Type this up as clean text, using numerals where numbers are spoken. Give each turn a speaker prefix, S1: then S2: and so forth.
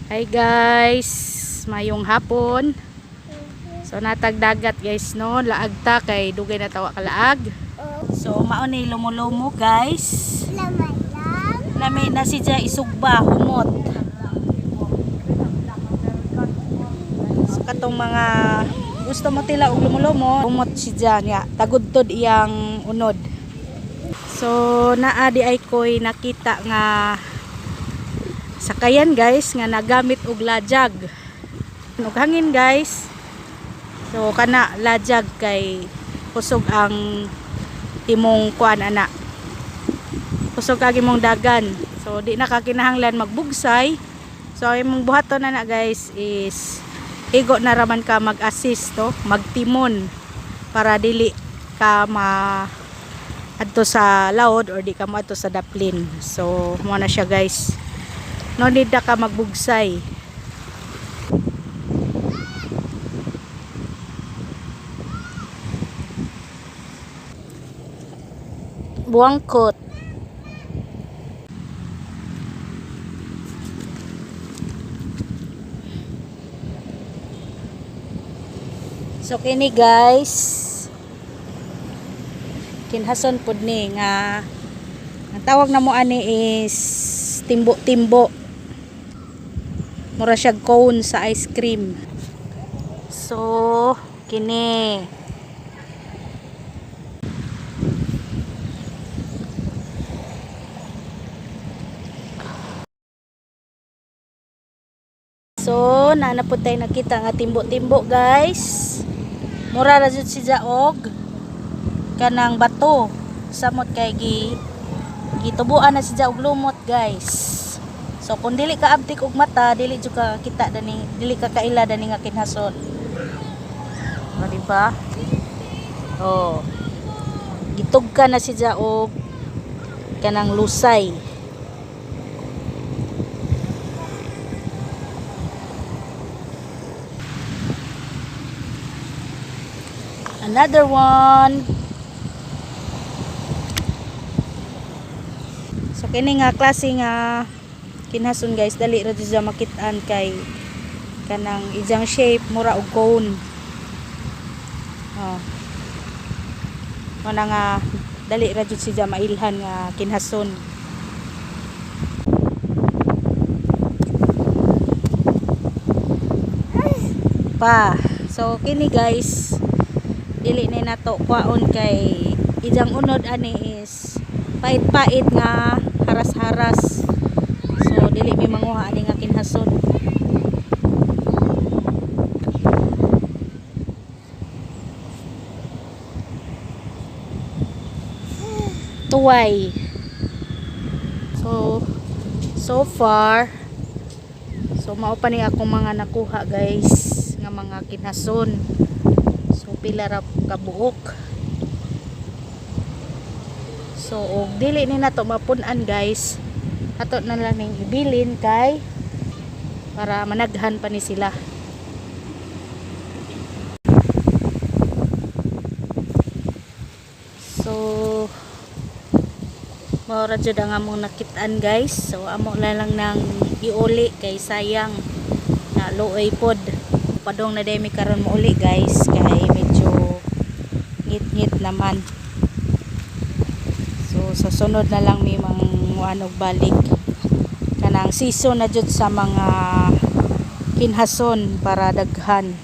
S1: Hi guys, mayong hapon. So natagdagat guys no, laag ta kay dugay na tawa kalaag. So mao ni lumo-lumo guys. Lami na si Jai isugba humot. So katong mga gusto mo tila og lumo-lumo, humot si Jai niya. Tagudtod iyang unod. So naa di ay ko'y nakita nga sakayan guys nga nagamit og lajag. Og hangin guys. So kana lajag kay kusog ang imong kuan ana. Kusog kag imong dagan. So di na ka kinahanglan magbugsay. So ang imong buhaton na guys is igo na raman ka mag-assist to, magtimon para dili ka ma adto sa laod or di ka mo adto sa daplin. So mo na siya guys. No need na ka magbugsay. Buangkot. So kini guys, kinhason pud ni nga ang tawag na mo ani is timbo-timbo. Mura siya cone sa ice cream. So kini So, naa na pud tay nakita nga timbo-timbo guys. Mura ra jud siya og kanang bato. Samot kay gitubuan na siya og lumot guys. So kung dili ka abtik og mata, dili jud ka kita dani, dili ka kaila dani nga kinhason. O, di ba? Oh. Gitugka na siya og kanang lusay. Another one. So kini nga klase nga kinhason guys, dali ra jud siya makit-an kay kanang iyang shape mura og cone. Oh. Mao na nga dali ra jud siya mailhan nga kinhason. Pa. So kini guys, dili ni nato kwaon kay iyang unod ani is pait-pait nga haras-haras. So dili mi manguha ani nga kinhason. Tuway. So far, so mao pa ni akong mga nakuha guys nga mga kinhason. So pila ra kabuok. So og dili ni nato mapun-an guys, ato na lang ning ibilin kay para managhan pa ni sila. So mao ra jud ang among nakit-an guys. So amo na lang nang iuli kay sayang na luoy pod. Padong na mi karon mouli guys kay medyo ngit-ngit naman. So sa sunod na lang mi manguan og balik kanang season na jud sa mga kinhason para daghan.